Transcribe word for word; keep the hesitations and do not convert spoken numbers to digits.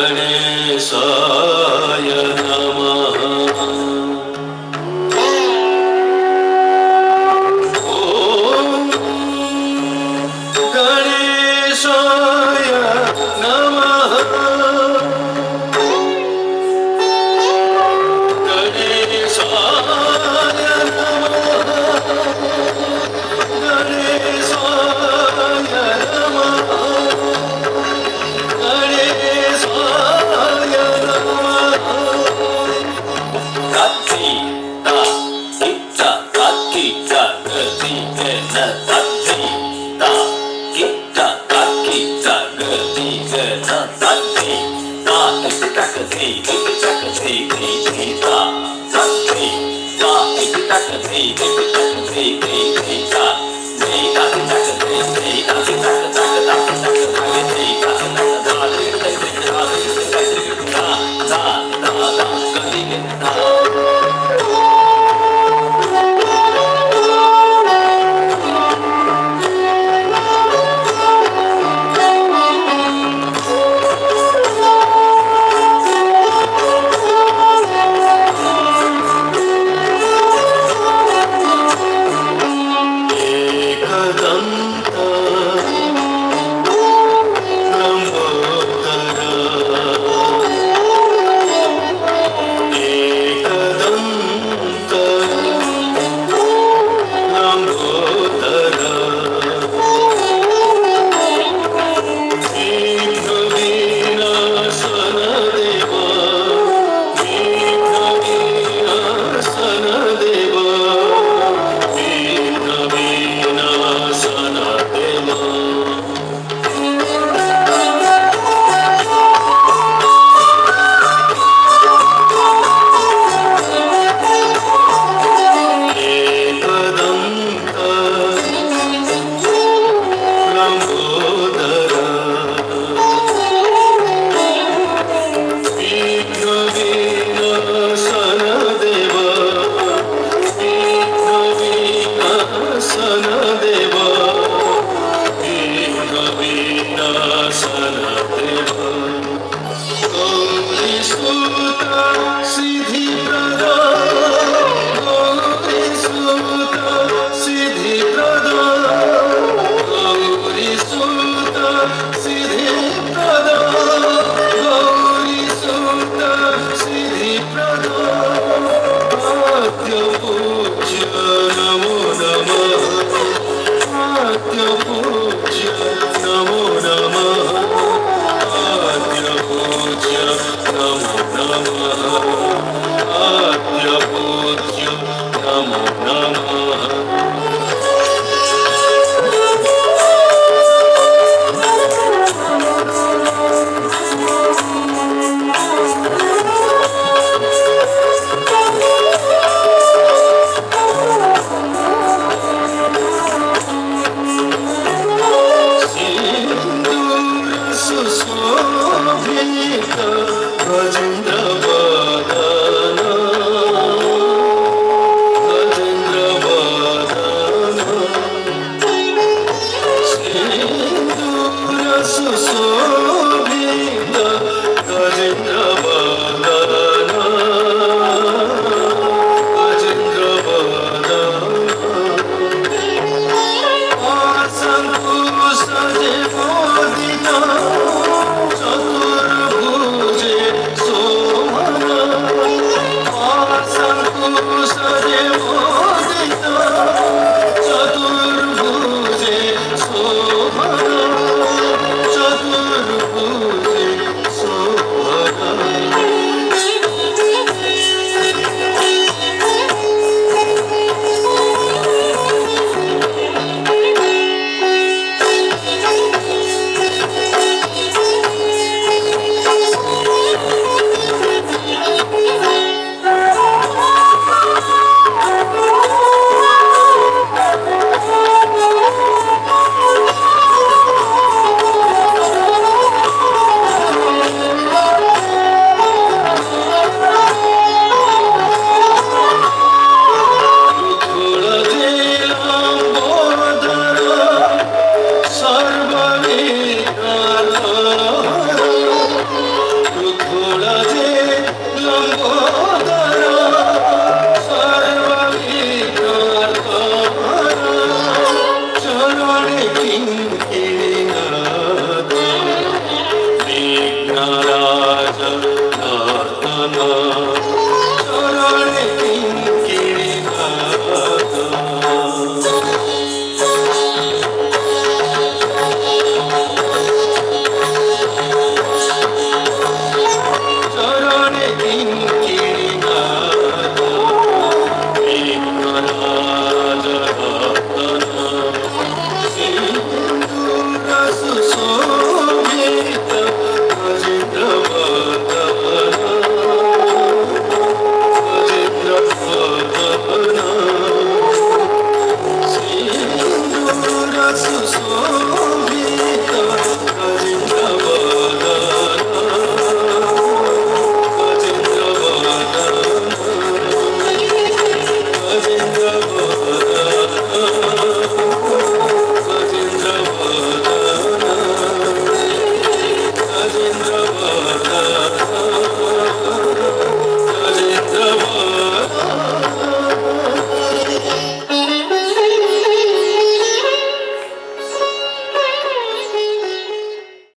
गणेशाय नमः। ॐ गणेशाय नमः। गणेशाय नमः। गणेशाय नमः। गणेशाय नमः। तद्धि ता किट्ट तद्धि ता गति गन तद्धि ता किट्ट तद्धि ता गति गन तद्धि ता किट्ट तक धि किट्ट तक धि धि धि ता तद्धि ता किट्ट तक धि किट्ट तक धि धि धि ता धि ता किट्ट तक धि धि ता किट्ट तक तक तक तक धि धि ता किट्ट तक धा धि तक धि धा धि तक धि धा धा धा धा गति गन एकदन्त लम्बोदर एकदन्त लम्बोदर विघ्न विनाशन देव विघ्न विनाशन देव विघ्न विनाशन देव। एकदन्त लम्बोदर विघ्न विनाशन देव विघ्न विनाशन देव विघ्न विनाशन देव। गौरी सुत सिद्धि प्रद गौरी सुत सिद्धि प्रद गौरी सुत सिद्धि प्रद गौरी सुत सिद्धि प्रद आद्य पूज्य नमो नमः। आद्य पूज्य नमो नमः। आद्य पूज्य नमो नमः। आद्य पूज्य नमो नमः। सिंदूर सुशोभित गजेंद्र वदन, गजेंद्र वदन। सिंदूर सुशोभित गजेंद्र वदन, गजेंद्र वदन। अशंकुसजे मोदित चतुर्भुजे शो नारायण नर्तन